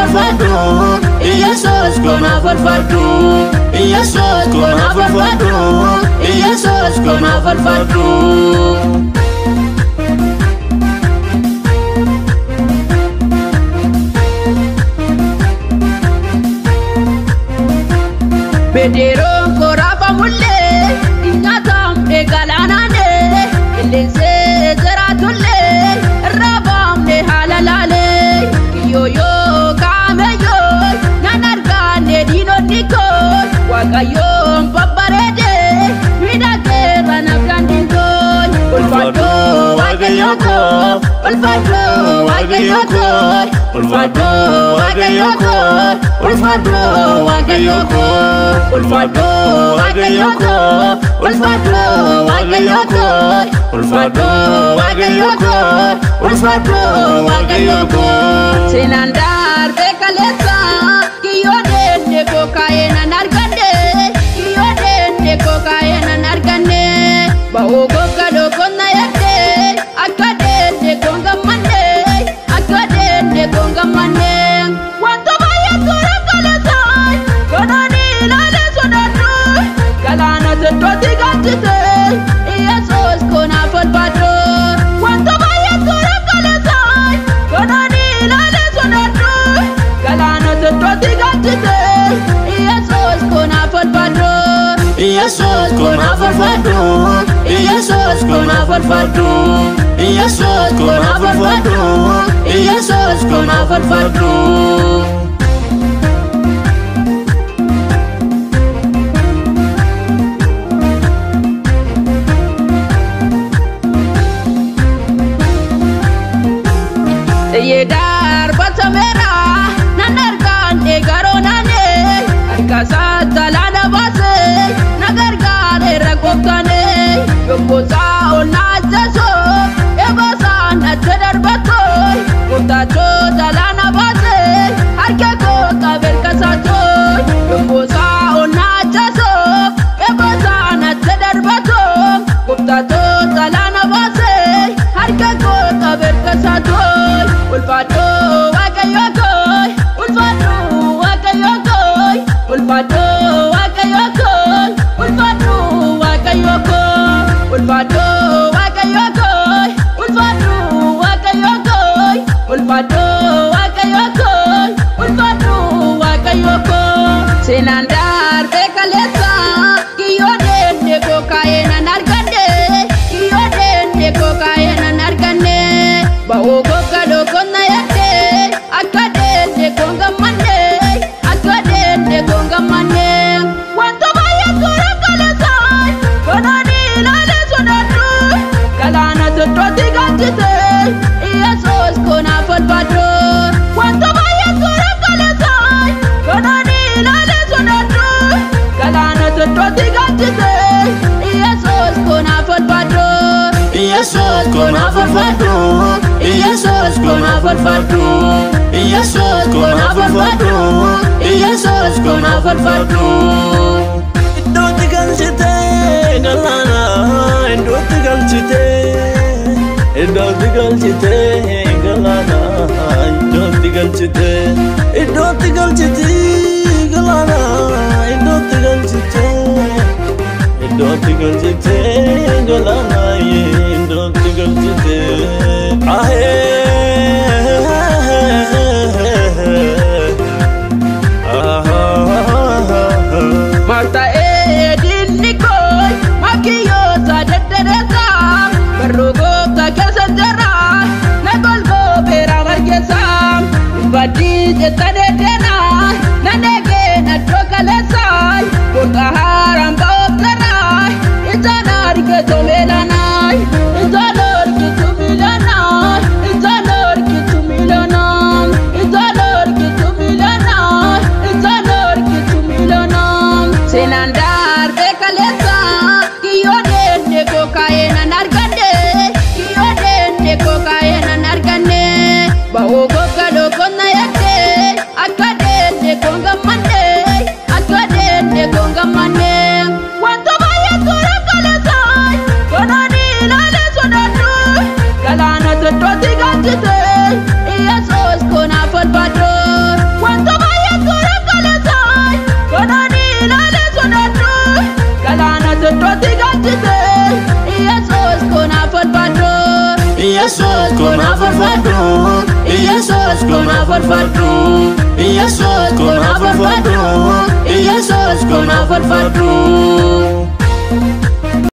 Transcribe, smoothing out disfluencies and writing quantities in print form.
ulfaadhu, Iyesuus koonaaf ulfaadhu, Iyesuus koonaaf ulfaadhu, Iyesuus koonaaf ulfaadhu. Bediroon koraafamullee nyaatamne galaanaanee qilleensee jiraatullee irraa baamne haala laalee kiyyooyyoo kaameyyoo nan argaanne diinonni koo waaqayyoon babbareedee miidhageera naaf daandiin koo. Ulfaadhu Waaqayyo koo, ulfaadhu Waaqayyo koo, ulfaadhu Waaqayyo koo, ulfaadhu Waaqayyo koo, ulfaadhu Waaqayyo koo, ulfaadhu Waaqayyo koo, ulfaadhu Waaqayyo koo, ulfaadhu Waaqayyo koo. Seenaan darbee kaleessa kiyyoo deemne koo kaa'ee nan arganne, kiyyoo deemne koo kaa'ee nan arganne, ba'uu goggadoo konna yaadde akka deemne koon gammanne, akka deemne koon gammanne. Wanta baay'eetu rakkaleessa godhanii ilaalee sodaadhu galaana iddootti galchite Iyesuus koonaaf ulfaadhu. Wanta baay'eetu rakkaleessa godhanii ilaalee sodaadhu galaana iddootti galchite Iyesuus koonaaf ulfaadhu. Iyesuus koonaaf ulfaadhu, Iyesuus koonaaf ulfaadhu, Iyesuus koonaaf ulfaadhu, Iyesuus koonaaf ulfaadhu. Xiyyi darbatameera nan argaanne garoo naanee harka isaa galaana baasee na gargaareera gooftaanee yommuu ol na ajjeesoo eeboosaa natti darbatoo gooftaachoo galaana baasee harka koo qabee harka isaatoo yommuu ol na ajjeesoo eeboosaa natti darbatoo gooftaachoo galaana baasee harka koo qabee harka isaatoo. Ulfaadhu Waaqayyo koo, ulfaadhu Waaqayyo koo, ulfaadhu Waaqayyo koo, ulfaadhu Waaqayyo koo, ulfaadhu Waaqayyo koo, ulfaadhu Waaqayyo koo, ulfaadhu Waaqayyo koo, ulfaadhu Waaqayyo koo. Seenaan darbee kaleessa kiyyoo deemne koo kaa'ee nan arganne, kiyyoo deemne koo kaa'ee nan arganne, ba'uu goggadoo konna yaadde akka deemne koon gammanne, akka deemne koon gammanne. Wanta baay'eetu rakkaleessa godhanii ilaalee sodaadhu galaana iddootti galchite Iyesuus koonaaf ulfaadhu. Wanta baay'eetu rakkaleessa godhanii ilaalee sodaadhu galaana iddootti galchite Iyesuus koonaaf ulfaadhu. Iyesuus koonaaf ulfaadhu, Iyesuus koonaaf ulfaadhu, Iyesuus koonaaf ulfaadhu, Iyesuus koonaaf ulfaadhu. Iddootti galchitee galaana, iddootti galchitee, iddootti galchitee galaana, iddootti galchitee, iddootti galchitee galaana, iddootti galchitee, iddootti galchitee galaana, iddootti galchitee. Ahee. Maalta'ee diinni koo makiyyoota deddereessa barruu gooftaa keessa jira na golgoo margeessa badii jetta deddeena na eegee na iddoo kaleessa goota haaraan ba'uuf jira ijaan argitu miilanaa ijaan argitu miilanaa ijaan argitu miilanaa ijaan argitu miilanaa ijaan argitu miilanaa. Seenaan Iyesuus koonaaf ulfaadhu, Iyesuus koonaaf ulfaadhu, Iyesuus koonaaf ulfaadhu, Iyesuus koonaaf ulfaadhu.